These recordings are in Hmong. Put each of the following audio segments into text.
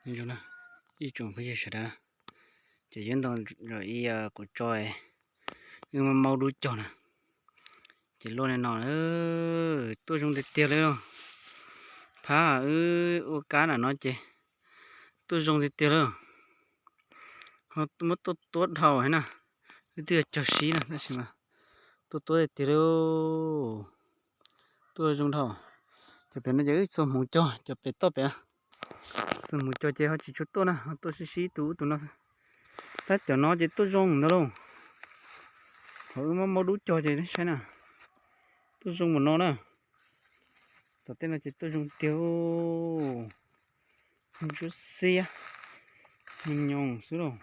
Ib tsoom phooj ywg sawv daws, ces yuav ntoo ib kuv tso, wb maub dub cog na, ces luaj li no, tuaj zoo tiag tiag li. Phab wb ua kab nram no ces tuaj zoo tiag tiag li. Ho muab tuaj tuab dhau thiab na, wb twb yog cog sib na tab sis mas tuaj tuab tiag tiag li. Tuaj zoo dhau. Cov pem no ces wb txua hmoov cog, cov pem toj pem na. Txua hmoov cog ces ho tsis tshua tuaj na, ho tuaj sib sib tus ub tus no. Tab cov no ces tuaj zoo ntag lauj. Ho wb muab maub dub cog ces saib na, tuaj zoo npaum no na. Tom tej no ces tuaj zoo tiag. Ntsuab xiab, me nyoos xwb lauj.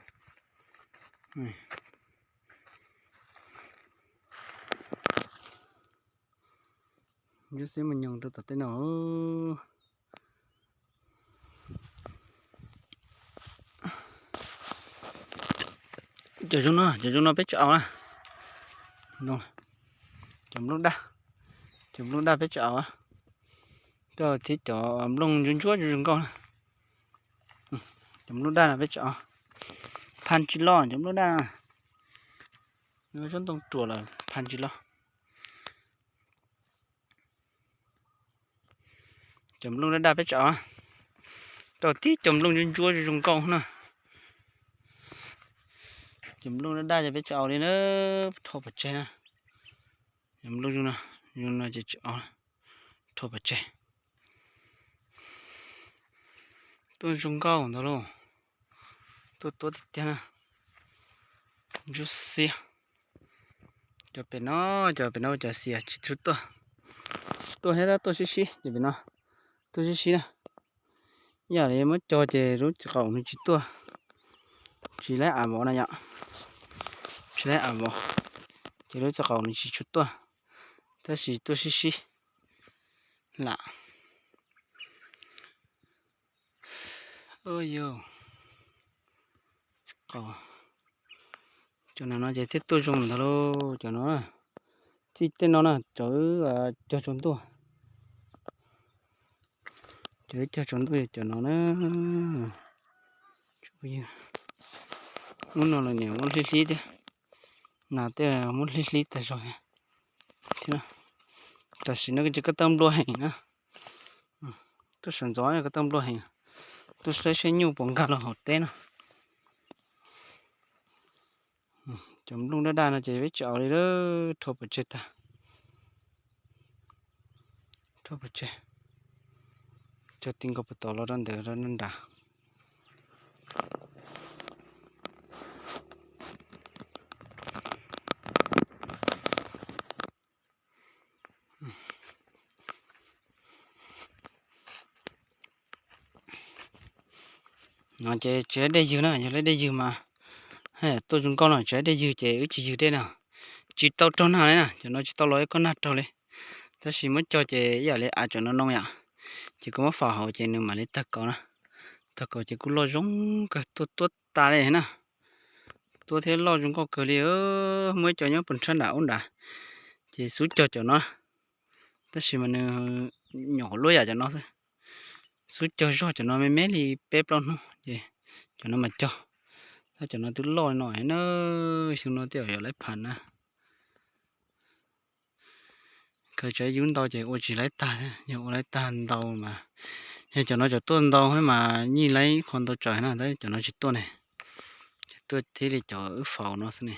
Ntsuab xiab me nyoos rau tom tej no. Cov zoo no, cov zoo no peb tsis aus na. Cov nplooj daj, cov nplooj daj peb tsis aus. Koj thiab cov nplooj ntsuab ntsuab zoo nkauj na. Cov nplooj daj no peb tsis aus. Phaj tsis loj cov nplooj daj. Nws ua tsob ntoo ruam lawm phaj tsis loj. Cov nplooj daj daj peb tsis aus. Tau tib cov nplooj ntsuab ntsuab zoo nkauj na. Cov nplooj daj daj ces peb tsis aus li na, rho pov tseg na. Cov nplooj zoo no, zoo no ces tsis aus, rho pov tseg. Tuaj zoo nkauj ntag lauj. Tuaj tuab tiag tiag na. Ntsuab xiab. Cov pem no, cov pem no cov xias tsis tshua tuaj. Tuaj thiab tab tuaj sib sib, cov pem no tuaj sib sib na. Ib yam li muab cog ces lub txiv qaum nws tsis tuaj, tsis laib av vov na yom, tsis laib av vov, ces lub txiv qaum nws tsis tshua tuaj, tab sis tuaj sib sib lam. Yog, cov no no ces thiaj tuaj zoo ntag lauj. Cov no, txij tej no na cov wb cog tsaus ntuj, cov wb cog tsaus ntuj yog cov no na. Ub no los niam muab hlib hlib thiab, nas tej muab hlib hlib tag zog thiab. Tam sim no ces ko taw nplua heev na, tuaj sawv ntxov ko taw nplua heev, tuaj saib saib nyuj puas nkag los hauv teb na. Cov nplooj daj daj no ces peb tsis aus li, rho pov tseg tag, rho pov tseg, cog ti nkaus puas tom los rau ntawd rau nrad. No ces tsis laib dej ywg na, yog laib dej ywg mas tuaj zoo nkauj no, tsis laib dej ywg ces wb tsis ywg dej na. Tsis tau raug nag li na, cov no tsis tau los ib kob nag raug li. Tab sis muab cog ces ib yam li av tseem no no yom, ces koj muab faus hauv ces nws mam li tawg kaus na. Tawg kaus ces kuj loj zoo kawg, tuaj tuab tas li na. Tuab thiab loj zoo nkauj kawg li. Muaj ib co nyob puag nrhab nram ub nrad, ces xub cog cov no, tab sis mas nws nyuam qhuav luaj yam cov no xwb. Xub cog zog cov no me me li peb plaub hnub ces cov no mas cog. Tab cov no twb loj no na, xyoo no tej zaum yuav laib phaj na. Khaws tsav yub ntau ces ua tsis laib tag, yog ua laib tag ntau mas, yog cov no cov tuaj ntau mas nyij laib qhov ntau tsawg na, tab cov no tsis tuaj ne, ces tuaj thiaj li cov wb faus no xwb ne.